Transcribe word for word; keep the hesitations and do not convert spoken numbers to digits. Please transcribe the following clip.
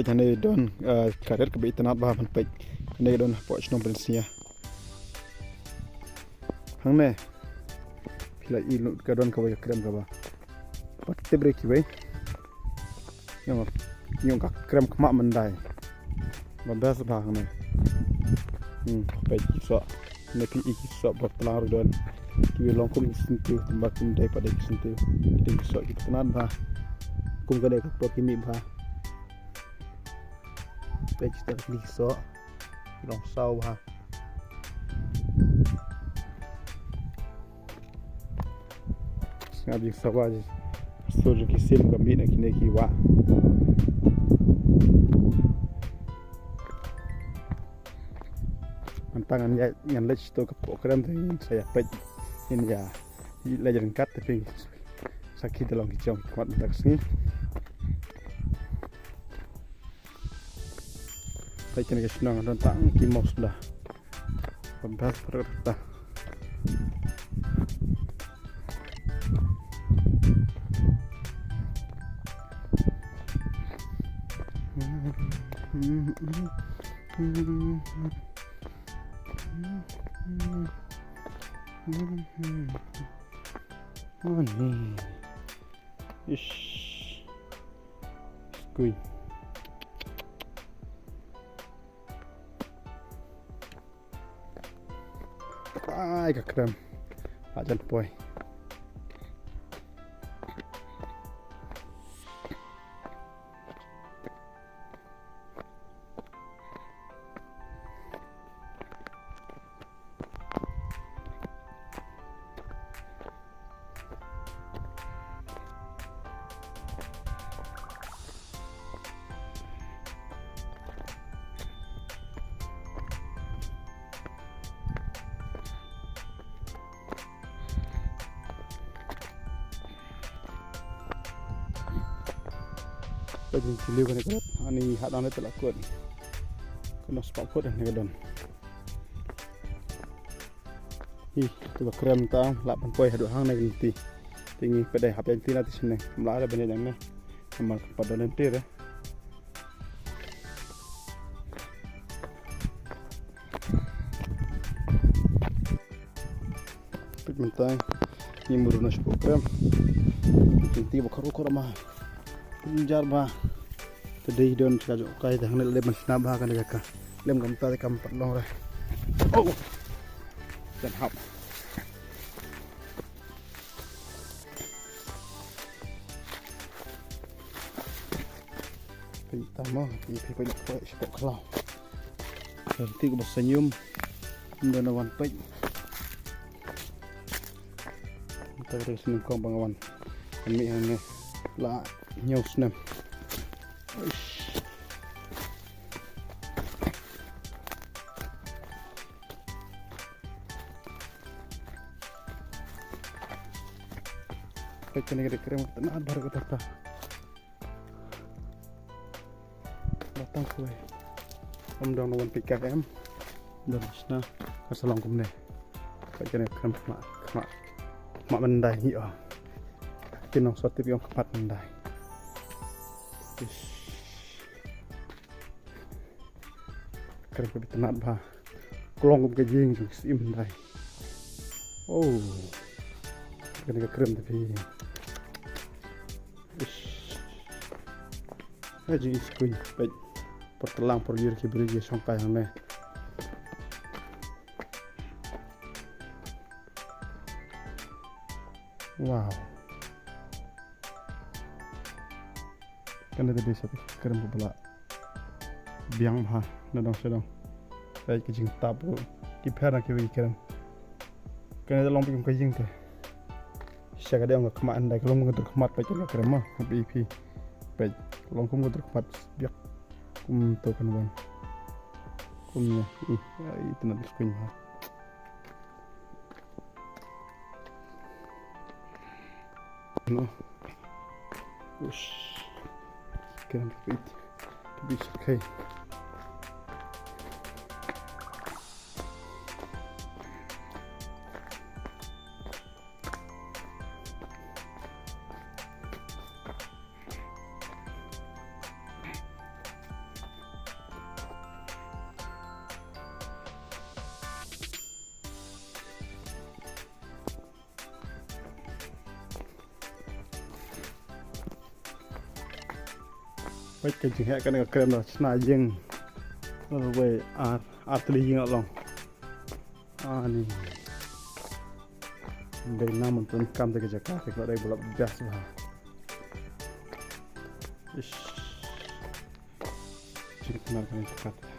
Peit hangne don, eh, ka rit kaba itynnad bha ban peit. Hangne don hapoh shnong Prinsnia. Hangne. Phi la i lut ka don kaba ïa krem kaba. Pat tip re kiwei. Ïong, ïong ka krem khmat myndai. Ba best bha hangne. Hmm, peit ki soh. Ne phi i ki soh bad tlang ruh don. Kiwei long kum ki syntiew, tang ba kim dei pat dei ki syntiew. Dei ki soh ki tynnad bha. Kum ka dei ka por ki mih bha. Peit ki soh, ki long saw bha. Sngap jingsawa jong ki sim ka mih na kine ki wah. Mynta ngan ïa, ngan leit sha to ka poh krem te ngin sa ïa peit, ngin ïa leit ryngkat te phi sa ki da long ki jong ki khmat mynta ka sngi. Peit kane ka shnong don tang ki mos da. Pyntas pyrkhat ta. Ani. Ish. Skuin. Ai ka krem. Ajan poi. Ka jingkylli kane ka dei, ani hat dang te la kut. Kano spah phut ne ka don. Hi, tu ka krem ta, la pan poi haduh hang ne kan ti. Tingi pedai hap yang ti na ti sini. Mla ada banyak yang ne. Amal pat don ti re. Peit mynta ngi mut ruh na shu krem. Peit mynta ba kharu kharu ma. Jar ba. Te dei don ka jong kai te hangne lem man shna ba ka ne ka. Lem kam ta kam pat long re. Oh. Jan hap. Peit ta mo, peit peit peit peit shapoh khlaw. Lynti kaba sngewsih. Ym don wan peit. Mynta ka dei ka snem kong ba nga wan. Kan mih hangne la hynñiew snem. Uish. Peit kane ka dei krem ka tnat bha ka ta. Ba tang kuwei. Ym dang na wan peit ka em. Don shna ka sa long kumne. Peit kane ka krem khmat, khmat, khmat myndai hi o. Ki nongshong tip ïong khmat myndai. Ish. Krem ka bit tnat bha. Ka long kum ka jing jong ki syiem hyndai. Oh. Kane ka krem te phi. Ish. Ka jing skuin peit. Por tlang por ïur ki briew ki shong kai hangne. Wow. Kane te dei sa krem ba la biang bha na dong sha dong. Peit ki jingtap ruh ki pher na kiwei ki krem. Kane te long peit kum ka ïing te. Sha ka dei ong ka khmat hyndai ka long kum ka dur khmat peit ka krem ma. Peit phi. Peit long kum ka dur khmat biak. Kumto kan wan. Kumne. Ih, ai, itynnad skuin bha. No. Ush. Kena pipit. Pipit sakai. Peit ka jingheh kane ka kren da shna ïing. Lada wei ar, ar tylli ïing la long. Ani. Dei na mynta kam te ka jaka te ka dei ba la bias bha. Ish. Jingknar kane ka kat.